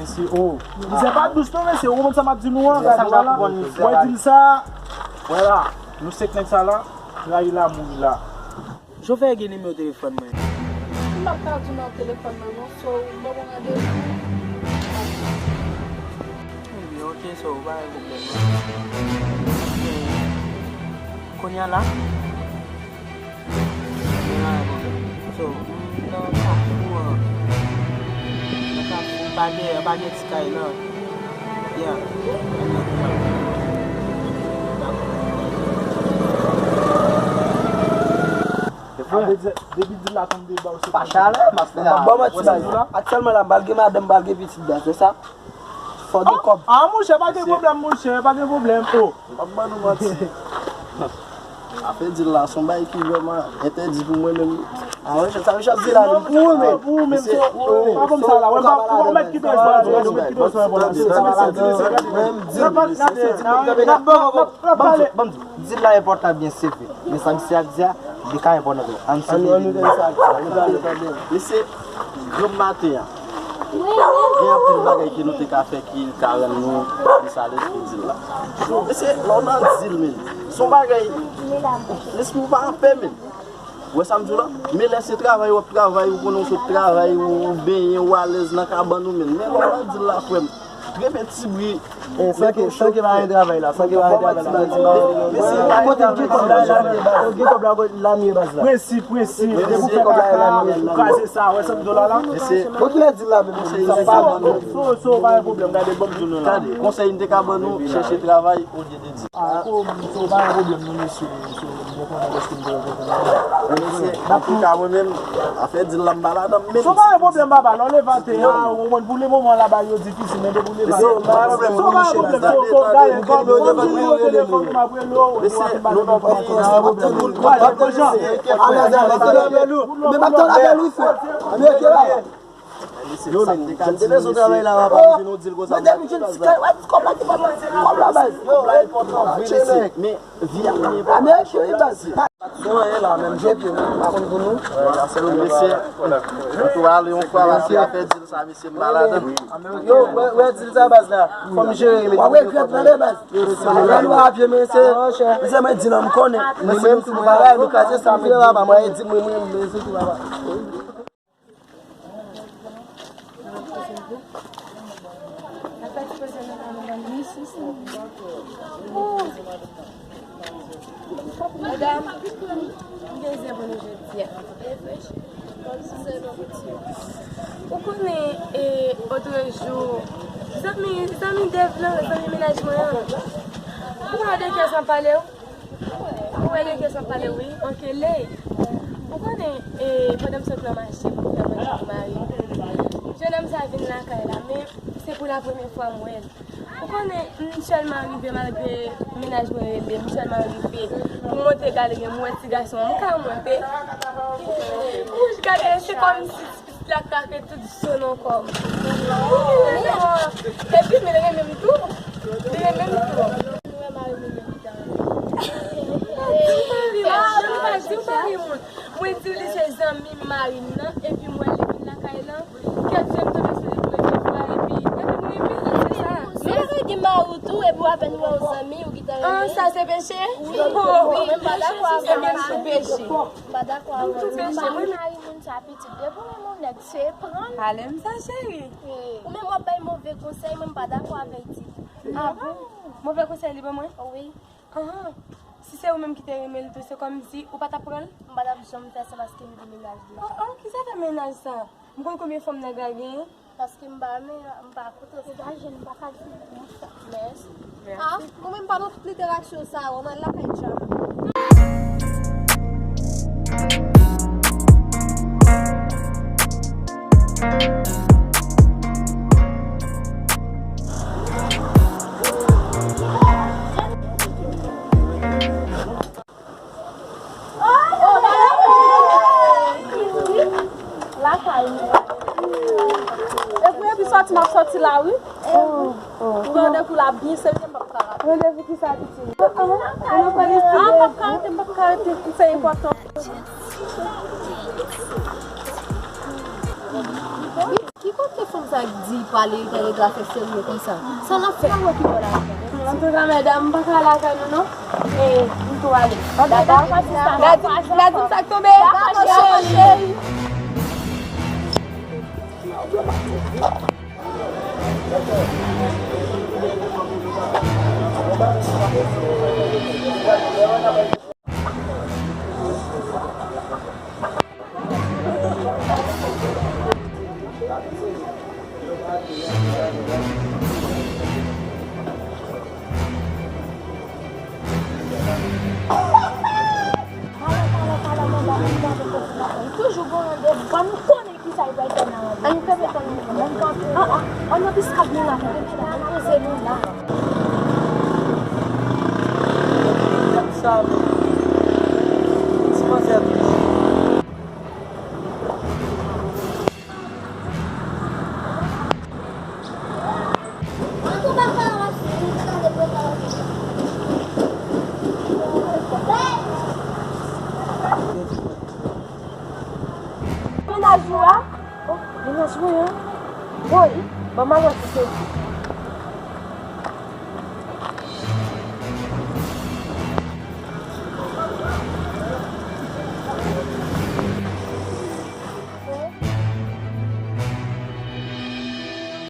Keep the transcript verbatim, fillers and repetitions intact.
mesye, oh. Mizè pa dous non, mesye. Ou konprann sa m ap di nou an? Gade, vwala. Wè dil sa. Vwala. Nou senk nèg sa la, trayi la, mouri la. Chofè gen nimewo telefòn mwen. M p ap ka di w nimewo telefòn mwen non, so, ban mwen randevou. Ebyen, ok, so, pa gen pwoblèm non. Ebyen, kounye a la, So, m nan Kafou an. Nan Kafou, m pa gen, m pa gen ti kay nan. Yeah. Dakò. Depi dil la tonbe ba w se pa chalè, m ap fè a. Bon, mwen ti baz. Aktyèlman la, m pral gen madanm, m pral gen pitit baz, se sa? Fò gen kòb. Ah, monchè, pa gen pwoblèm, monchè, pa gen pwoblèm. Oh. M ap ban nou manti. Afè dil la, se yon bagay ki vrèman entèdi pou mwen menm. Ah, wi, sa Richard di la, pou ou menm. Pou ou menm, se pa kòm sa la. Ou pa, ou pa mèt kite espwa, ou mèt kite espwa. Dil la enpòtan byen, se vre. Men sa misye ap di a, li ka enpòtan tou. Ann swiv. Ann nou tande sa ap di a. Mesye, granm maten an, gen anpil bagay ke nou te ka fè ki ka rann nou plis alèz pou dil la. Mesye, lè w nan dil, men, se yon bagay, lespri w pa anpè, men. Ou wè sa m di w la? Men lè se travay w ap travay, ou konnen w sot travay, ou, ou benyen, ou alèz nan kabann ou, men. Men lè w nan dil la, frè m, trepe ti bri. San ke, san ke pa gen travay la, san ke pa gen travay la. Kote gen kòb la, gen kòb la, kote l ap ye baz la. Prensip, prensip, depi w fè kaka, ou kraze sa, wè sa m di w la la. Bon, kilè dil la menm? So, so, so, pa gen pwoblèm, gade, bon, m di w la. Gade, konsèy m te ka ban nou, chèche travay olye de dil. Ah, oh, so, pa gen pwoblèm, non, mesye, mesye, m kontan dèske m te rankontre nou. Mesye, antouka, mwen menm, afè dil la, m pa ladan, men. So, pa gen pwoblèm, papa, lè w leve atè a, ou konprann, pou le moman la, bagay yo difisil, men depi w leve atè a. Mesye, pa gen pwoblèm, so, pa gen pwoblèm, so, so, gade, kòm, kòm ou nimewo telefòn ou, m ap rele w, epi w ap vin ba m telefòn. Kouraje, bon jan. Men m ap tann apèl ou, frè. Ameriken la. Yo, men, jan m te bezwen travay la, papa, m vin nou di l konsa. Mwen depi jen ti kay, wè, kòb la ki pa pase, kòb la, baz. Kòb la enpòtan vre, mesye. Men vi a pi enpòtan. Ameriken, wi, baz. Son anyen la, menm jan, m pa konn pou nou. Mesye, nou tou ale yon fwa, paske afè dil sa, mesye, m pa ladan. Yo, wè, wè, dil sa, baz la. Fò m jere, men. W ap regrèt, tande, baz. Lè nou a pye, mesye. Mesye, mwen di non, m konnen. Mesye, nou tou bagay, nou kraze sa, m fè papa, mwen di, mwen, mwen, mesye, tou papa. Madanm, m gen zen pou nou jodi a. Ou konnen, e, otrejou, zanmi, zanmi Dev lan, zanmi mennaj mwen an, ou pa de kè san pale w? Ou wè de kè san pale, wi. Anke lè, ou konnen, e, pandan m sot nan mache pou m fè manje pou mari m, jennonm sa vin lakay la, men se pou la premyè fwa m wè l. Ou konnen, m sèlman rive malgre mennaj mwen rele, m sèlman rive pou m monte gade gen m wè ti gason an, m ka monte. Wouch, gade, se kòmsi ti pitit la krache tout zo nan kò m. Epi, men l renmen m tou. Li renmen m tou. Di w pa ri, jan m pa di w pa ri moun. Mwen di w li se zanmi mari m nan, epi m wè li vin lakay lan, kèt fè m tonbe sou li premye fwa, epi, epi m renmen l, se sa. Men w gen mari w tou, epi w apèn wè w zanmi, ou gentan renmen l. An, sa se peche? Wi, wi, mwen m pa dakò avè l. Ebyen, m tou peche. M pa dakò avè l. M tou peche, mwen. Mari moun sa pitit, depi w renmen yon nèg, se pran l. Pale m sa, cheri. Ou menm w ap bay move konsèy, mwen m pa dakò avè l ditou. Ah bon? Move konsèy li ban mwen? Wi. Ahan. Si se ou menm ki te renmen l tou, se kòmsi ou pa t ap pran l? M pa t ap janm fè sa paske m gen mennaj deja. Oh, oh, kisa fè mennaj sa? M konn konbyen fanm nèg la genyen? Paske m pa renmen, m pa kontan. Se pa jèn, m pa kalifye pou sa. Mèsi. Mèsi. Ah, ou menm pa nan tout literati sa, ou nan lakay djab. Lakay nou. Epi, epi sòti, m ap sòti la, wi. Pou randevou la byen serye, m p ap ka rate. Randevou kisa, pitit? Ah, m p ap ka rate, m p ap ka rate. Se enpòtan. Ki kote fanm sa di pale, li te regle afè serye konsa? Sa n ap fè? Antouka, medam, m pa ka lakay nou, non. E, m tou ale. Dada, Nadine, Nadine, sa k tonbe? Dakò, cheri. An nan piskad nou la, tande mesye dam, ann poze nou la. Gad sa,